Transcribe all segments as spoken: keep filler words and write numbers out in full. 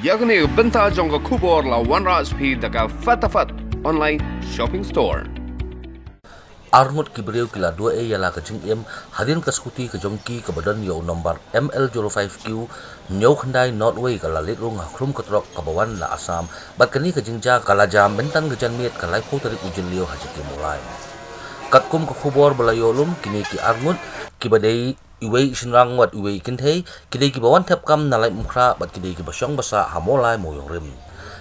Ïa kane ka bynta jong ka khubor la wanrah sha phi da ka Fatafat Online Shopping Store. Arngut ki briew ki la duh ei ïa la ka jingim hadien ka skuti ka jong ki kaba don ïa u nombar M L zero five Q hynñiew khyndai nought wei ka la leit rung ha khrum ka trok kaba wan na Assam. Bad kane ka jingjia ka la jia mynta ka janmiet ka laiphew tarik u Jylliew ha Jaki Mawlai. Katkum ka khubor ba la ïoh lum, kine ki arngut kiba dei iwei i shynrang wat iwei i kynthei, ki dei kiba wan thep kam na Laitumkhrah bad ki dei kiba shong basa ha Mawlai Mawiong Rim.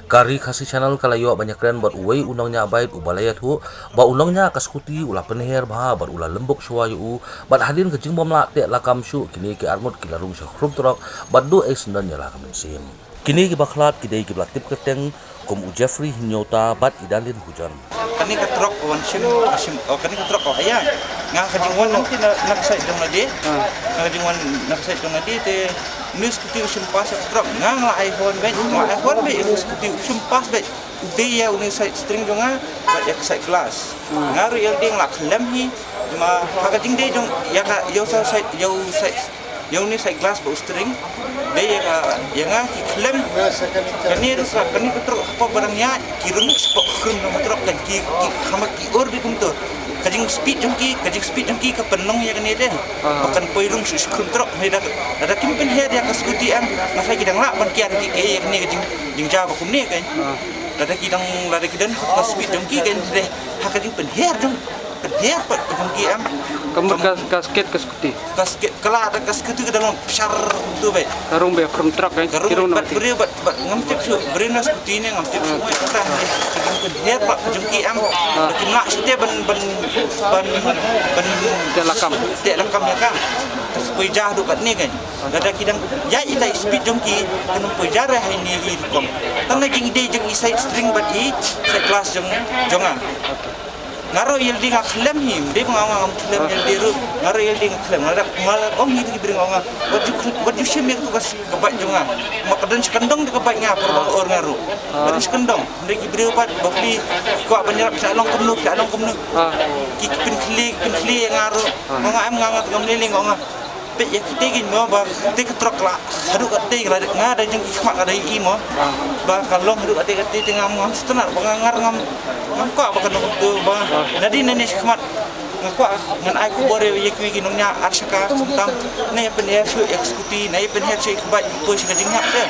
Ka Ri Khasi Channel ka la ïoh ban ïakren bad uwei u nongñiah bike uba la ïathuh ba u nongñiah ka skuti u la pynher bha bad u la lymbuk shuwa ïa u, bad hadien ka jingbym lah teh lakam shuh, kine ki arngut ki la rung sha khrum trok bad duh ei syndon ïa la ka mynsiem. Kine kiba khlad ki dei kiba la tip kyrteng kum u Jeffrey Hynñiewta bad i Darlene Hujon. Kane ka trok ka wan shim, ka shim, oh, kane ka trok ka wan ïa. Nga ka jingwan na, na ka side jong lade. Ah. Nga ka jingwan na ka side jong lade te une u skuti u shim pass ka trok. Nga nga la ai horn bad, nga la ai horn bad, u skuti u shim pass bad. U dei ïa une u side steering jong nga bad ïa ka side glass. Hmm. Nga ruh ïa lade nga la khlem hi. Ma ha ka jingdei jong ïa ka, ïa u side, ïa u side Ïa une side glass bad u steering. Dei ïa ka, ïa nga ki khlem. Kane ruh sa, kane ka trok hapoh ba dang ïaid ki rung spok khrum na ka trok kan ki, ki, hama ki ur beit kumto. Ka jing speed jong ki, ka jing speed jong ki ka pynlong ïa kane te. Ah. Ba kan poi rung sha khrum trok, hynrei lada, lada kim pynher ïa ka skuti em, nga sa ki dang lah ban kiar ki, ïa kane ka jing, jingjia ba kumne kan. Ah. Lada ki dang, lada ki don ka speed jong ki kan, hynrei ha ka jing pynher jong Pynher pat ka jong ki em. Ka mut ka, ka skate ka skuti. Ka skate, ka la da ka skuti ka da long pshar tu bad. Ka rung bad khrum trok kan. Ka rung bad briew bad, bad ngam tip shuh briew na skuti ne ngam tip shuh. Ka jong pynher pat ka jong ki em. Ah. Kim lah shuh te ban, ban, ban, ban. Te lakam. Te lakam ïa ka. Ka poi ja haduh katne kan. Lada ki dang ïaid ïa ka speed jong ki, kan poi ja re ha ine i rukom. Tang na jingïadei jong i side steering bad i side glass jong, jong nga. Nga ruh ïa lade nga khlem hi, ym dei ba nga, nga khlem ïa lade ruh, nga ruh ïa lade nga khlem. Nga da, nga da ong hi te ki briew nga, wat ju khl-, wat ju shim ïa ka, ka bike jong nga. Ma ka don sha kyndong te ka bike nga, por ba nga ur nga ruh. Ka don sha kyndong, hynrei ki briew pat, ba phi kwah ban ïarap sha long kumno, sha long kumno. Ki, ki pynkhlie, ki pynkhlie ïa nga ruh. Ma nga em nga, nga tang ngam lei lei nga ong nga. Peit ïa kita ki mo ba kita ki trok la haduh katei la nga da jong ki khmat nga da i mo. Ba ka long haduh katei katei te ngam, ngam sngewtynnat ba nga ngar ngam, ngam kwah ba ka long tu ba nadien nane shi khmat nga kwah ngan ai khubor ïa kiwei ki nongñiah ar shaka khamtam ne ïa pynher shuh ïa ka skuti ne ïa pynher shuh ïa ka bike poi sha ka jingïap te.